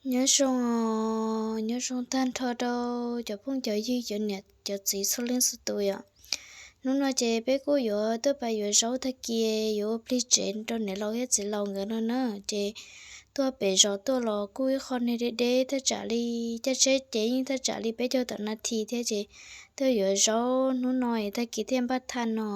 Nyob zoo, nyob zoo tag nrho rau cov phooj cov ywg, cov niam cov txiv txhua leej txhua tus yom. Hnub no ces peb kuj yuav tuaj pais yuav zaub tag kis yuav ua plig tsev rau niam laus thiab txiv laus nkawd no na. Ces tuaj pem zos tuaj los kuj ib qho niag deb deb, thaj tsam li caij tsheb ces yeej thaj tsam li peb caug tawm nas this thiab ces tuaj yuav zaub hnub no es tag kis thiaj npaj thaj no.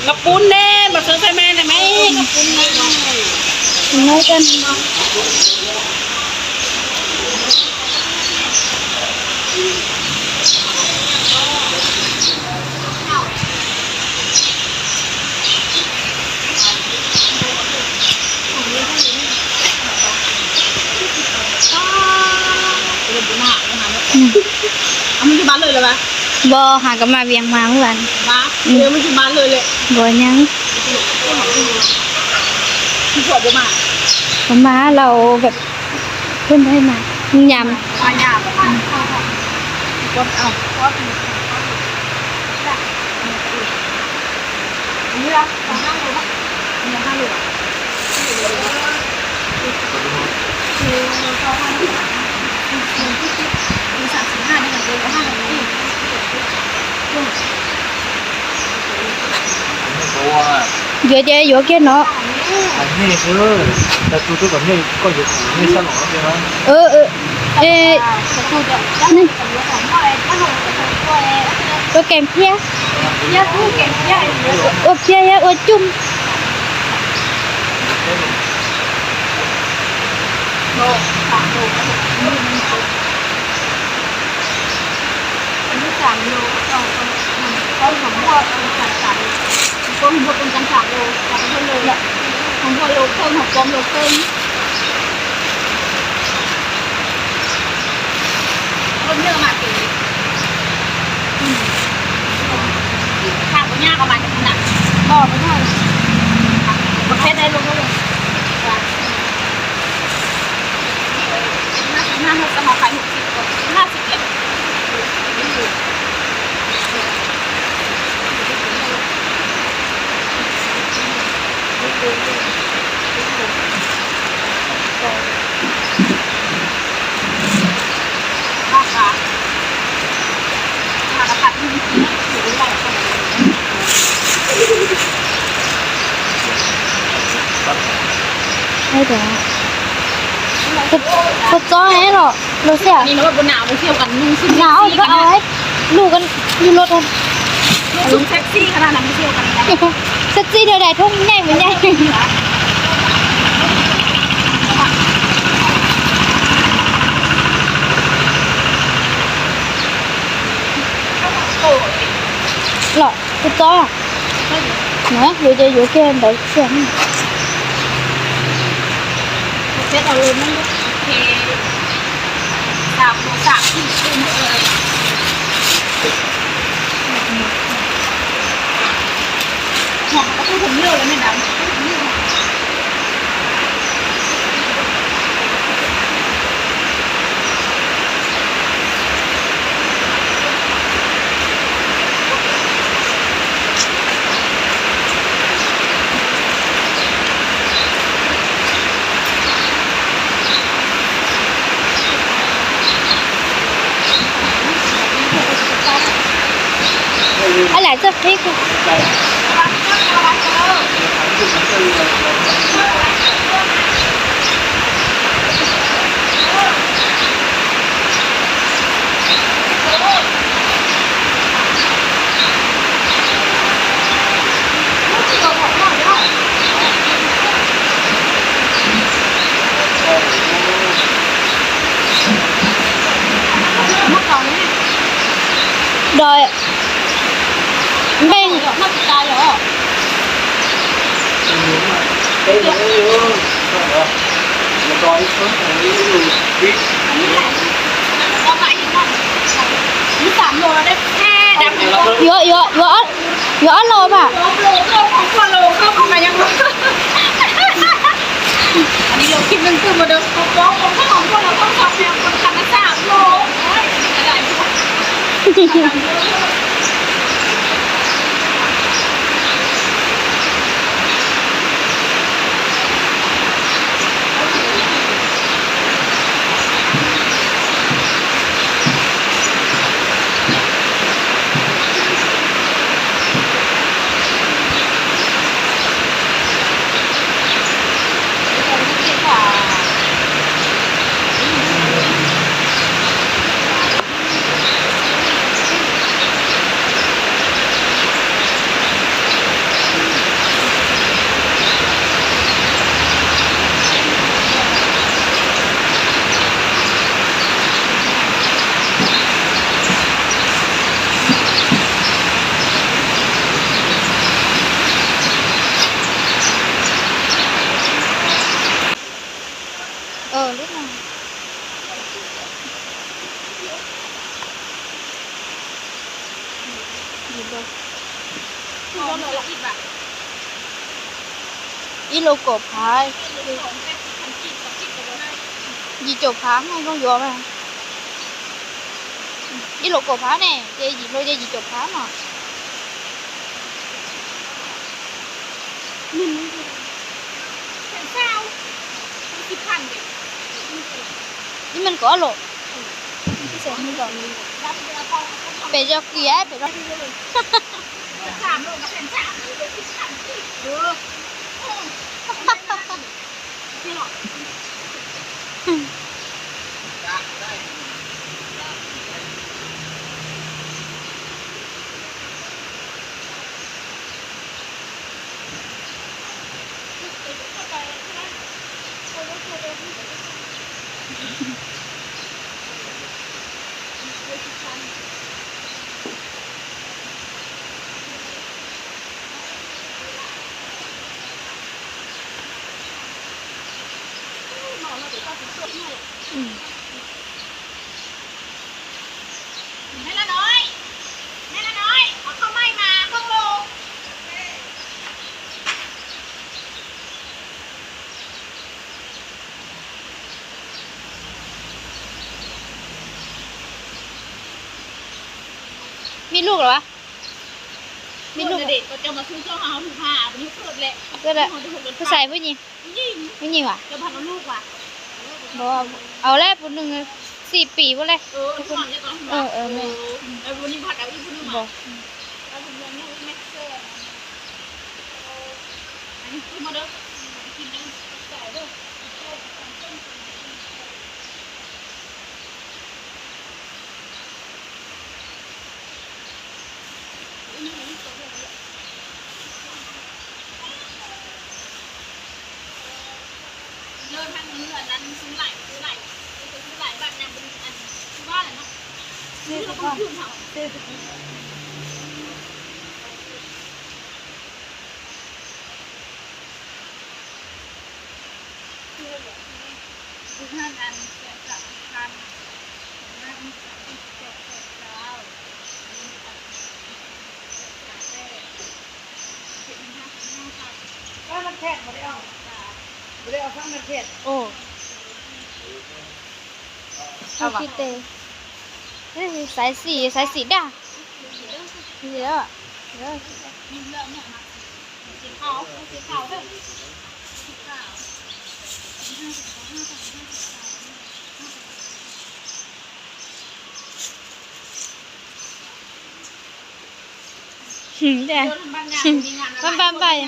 Koj pub ne, mas sawv xav me ne me, koj pub ne. Npog has kom mas vias mas ua npog nyeej. Kom mas laus ub ntawd mas nyam. Yuav ces yuav kiag no. Ua keem phiab, ua phiab thiab ua coj. Kua txob los los xij, nws koj au luj, luj luaj. Xab txib dhau daim thoob nyaij mus nyaij. Los kua txob, yuav ces yuav kiag ntawd xwb. Lam txawj qhib. Doj npeej. Yuav, yuav, yuav ob Yuav ob los mas. Ib lus kaum phav, yim caum phav ne koj yuav mas. Ib lus kaum phav ne ces yim lus ces yim caum phav no. Ib meej kaum ob lus. Pem zos kiag pem zos. Mej luj los? Mej luj. Koj xaiv pub nyi? Pub nyi mas. Au le, pub nws xim pim pub le. Xaiv xim, xaiv xim daj. Npaj npaj.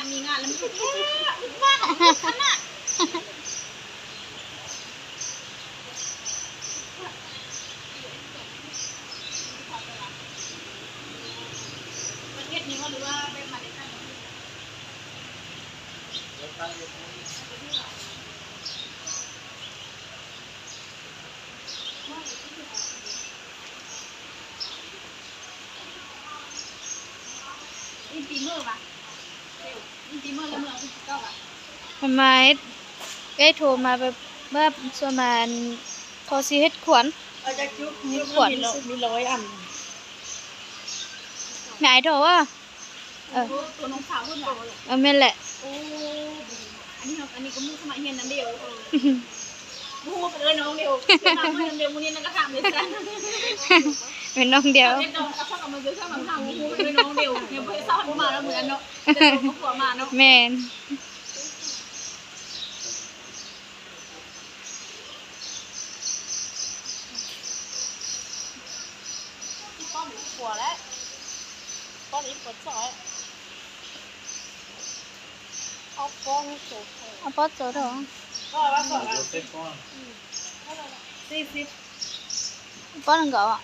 Mas ib tug mas, mas kho xim hib khuam, hib khuam. Maiv dhau a. Ua me lawm. Me noog diam. Me. Ob pob txaus rau. Pob nees nkaum.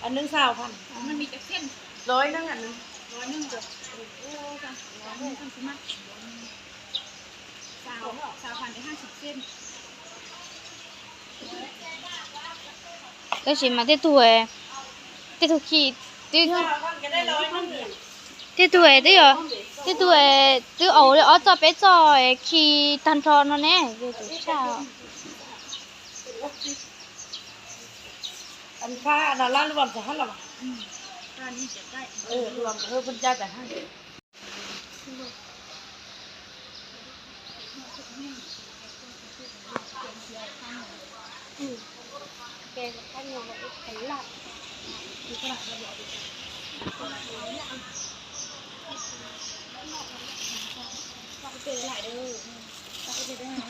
Tab sis mas tej tug, tej tug khi, tej tug twb, tej tug twb aus li ob txoj peb txoj khi tag nrho no ne, yus tus tshaj.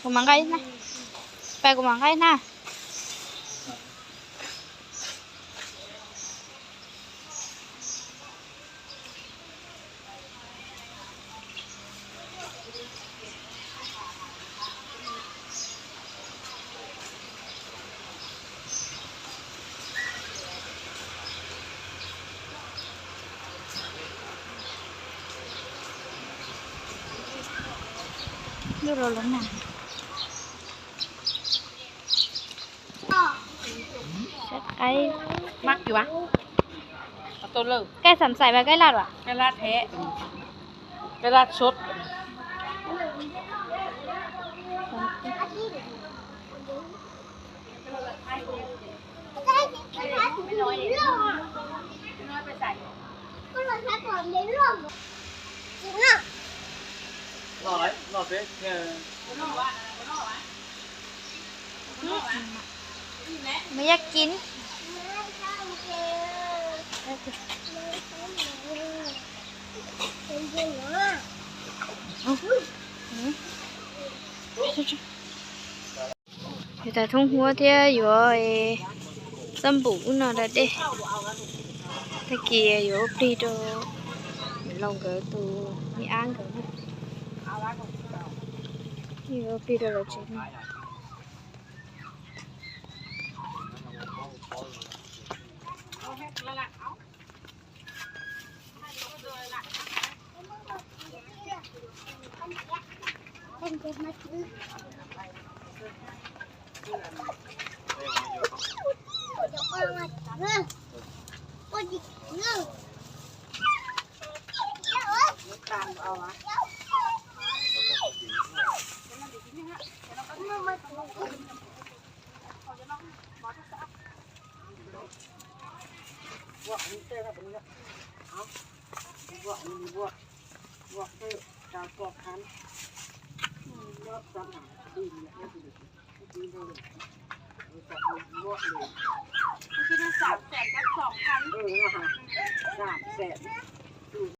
Kuv mam nqa ib na. Pais kuv mam nqa ib na. Lub rau lub na. Saib qaib. Kaij xam xaim mas kaij laj as? Kaij laj sub. Me yaj kib. Yuav tas thoob huab thiab yuav xab npum ub no da dej. Tag kis yuav ua plig rau niam laus nkawd tus me ab nkawd na. Yuav ua plig rau lawv tsev no.